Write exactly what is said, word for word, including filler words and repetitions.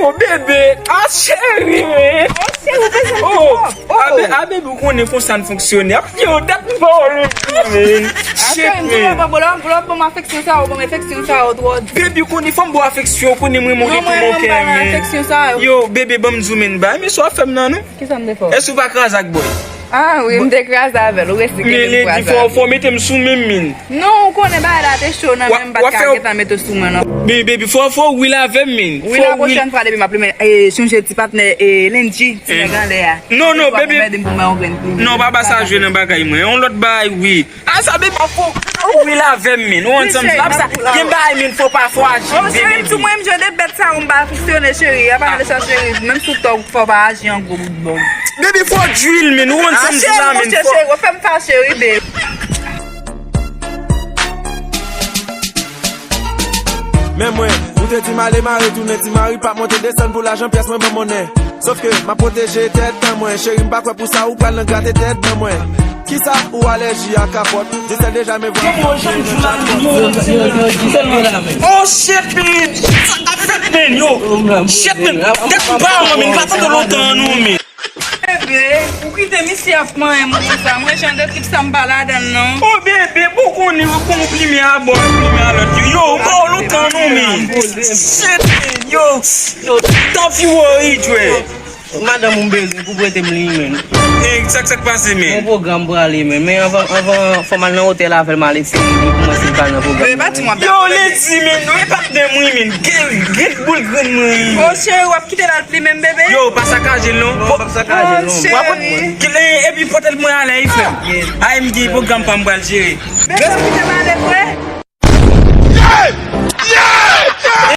Oh, bebe, ah, cheri, men. Oh, cheri, ou bezwen Oh, twòp. Oh. Abe, abe, ou konnen konsa n fonksyone. Ap, yo, dat m pa wè l, men. Ah, shit, cheri, m di, man. Lè w ban m, lè w ban m afeksyon sa, ou ban m afeksyon sa, ou twò. Bebe, ou konnen fò m ba w afeksyon, ou konnen mwen, mwen Non, gen mwen, pou mwen, mwen kè, pa nan men. Afeksyon sa, yo. Yo, bebe, ban m zoumen ba. Men sa w ap fè m nan, non? Kisa m te fè w? Èske ou pa kraze ak bòy? Ah, wi, m te kraze avè l, ou resi Men kenbe m Lady, kraze fò, avè l. Fò w mete m sou men m, min. Non, ou konnen bagay la te cho nan Wa-, men m, m pa t wa ka fè gentan mete w sou mwen, non. Baby, baby, fò, fò w real avè m, min. Wi, fò la w real. Pwochèn fwa, depi m ap limen, eh, chonje ti patnè, eh, Lendji, ti Eh. nèg anlè a. Non, non, Ou ap baby. Ede m pou mwen yon grenn plim. Non, pa ba sa jwe nan bagay mwen. Yon lòt bagay, wi. Ah, sa, baby, fò, fò w real avè m, min. Ou konn sa m di la, sa, gen bagay, min, fò pa fò aji, Oh, cheri, baby. M di mwen, m jwenn de bèt sa, ou m pa fonksyone, cheri. A pa de sa, cheri. Menm sou tòg, fò pa aji an gwo bout bòg. Baby, fò w drill, min. Ou konn sa m di la, min. Cheri, fò cheri, ou fè m fache, wi, babe. Men mwen, ou te di m ale mare tounen ti mari, p ap monte desann pou lajan pyès mwen ban monnen. Sof ke m ap pwoteje tèt an mwen. Cheri, m pa kwè pou sa ou pral nan grate tèt ban mwen. Kisa ou alèji a kapòt? Di sèl deja men vwa. Yo, yo, yo, yo, yo, yo, yo, yo, yo, yo, Oh, shit, man. Sa k ap fèt, man, yo. Shit, man. Tèt m pa wè, man. Pa tanto lontan, non, man. Bebe, ou kite misye ap manyen m konsa. Mwen jan de trip sa m pa ladan l non. Oh, bebe, bon konnen ou konn plimen a bò, plimen a lòt. Yo, ou pa wè lontan, non, man. Shit, man, yo. Yo, tanpri, wo, ridjwe. Madanm ou m bezwen pou prete m li, men. Hey, sa k, sa k pase, men? Yon pwogram prale, men. Men anvan, anvan, fò m al nan otèl avè l, m al eksplike li pou mwen si l pral nan pwogram nan, men. Yo, Lady, men, non, e patnè m, wi, men. Gen, gen boul grenn mwen, wi. Oh, cheri, w ap kite l al plimen m, bebe? Yo, pa sakaje l, non. Non, pa sakaje l, non. Oh, cheri. W ap, eh, epi pote l mwen ale, wi, frè m. A M G pwogram pa m pral jere. Bebe, w ap kite m ale vre?